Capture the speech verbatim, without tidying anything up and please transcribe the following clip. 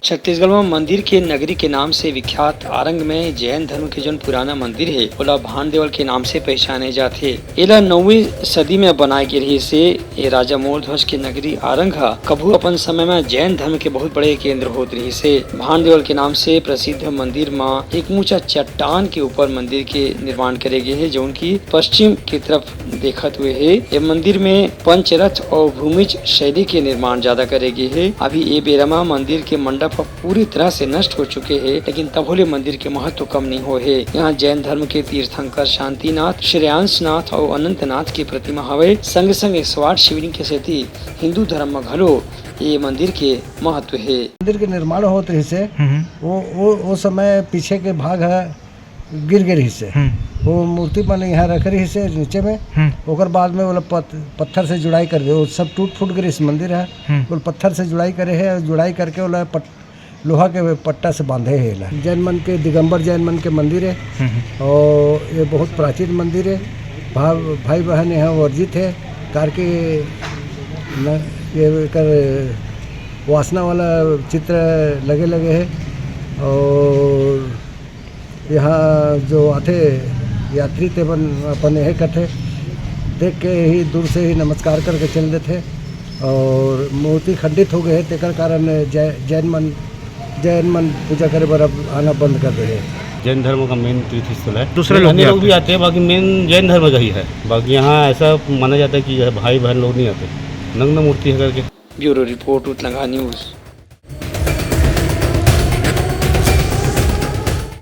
छत्तीसगढ़ म मंदिर के नगरी के नाम से विख्यात आरंग में जैन धर्म के जौन पुराना मंदिर हे, ओला भान देवल के नाम से पहचाने जाथे। एला नौवीं सदी में बनाए गे रिहिस हे। ये राजा मोरध्वज के नगरी आरंग ह कभू अपन समय में जैन धर्म के बहुत बड़े केंद्र होत रिहिस हे। भान देवल के नाम से प्रसिद्ध मंदिर म एक ऊंचा चट्टान के ऊपर मंदिर के निर्माण करे गे हे, जौन की पश्चिम के तरफ देखत हुए हे। ये मंदिर में पंचरथ और भूमिज शैली के निर्माण ज्यादा करे गे हे। अभी ये बेरा म मंदिर के मंडप ह पूरी तरह से नष्ट हो चुके हे, लेकिन तभो ले मंदिर के महत्व कम नहीं होए हे। यहाँ जैन धर्म के तीर्थंकर शांतिनाथ, श्रेयांशनाथ और अनंतनाथ की प्रतिमा हवे। संग संग स्वाट शिवलिंग के सेती हिंदू धर्म म घलो ये मंदिर के महत्व हे। मंदिर के निर्माण होत रहिस हे, हम्म। वो, वो, वो समय पीछे के भाग ह गिर गे रहिस हे। हम्म। वो मूर्ति मन यहाँ रखे रहिस हे नीचे में। हम्म। ओकर बाद में ओला पत-, पत्थर से जुड़ाई कर दे, वो सब टूट फूट गे रहिस मंदिर ह। हम्म। ओला पत्थर से जुड़ाई करे हे, जुड़ाई करके ओला पट-, लोहा के पट्टा से बांधे हे एला। जैन मन के, दिगंबर जैन मन के मंदिर हे। हम्म। और ये बहुत प्राचीन मंदिर हे। भा-, भाई बहन यहाँ वर्जित हे, करके न, ये एकर वासना वाला चित्र लगे लगे हे। और यहाँ जो आथे यात्री, ते मन अपन यही करथे, देख के ही दूर से ही नमस्कार करके चल देथे। और मूर्ति खंडित हो गए हे, तेकर कारण जै-, जैन मन, जैन मन पूजा करे बर अब आना बंद कर दे हे। जैन धर्म का मेन तीर्थ स्थल है। दूसरे लोग अन्य भी लोग आते भी हैं। आते हैं, बाकी मेन जैन धर्म का ही है। बाकी यहाँ ऐसा माना जाता है कि यह भाई बहन लोग नहीं आते, नग्न मूर्ति है करके। ब्यूरो रिपोर्ट, उतलंगा न्यूज़।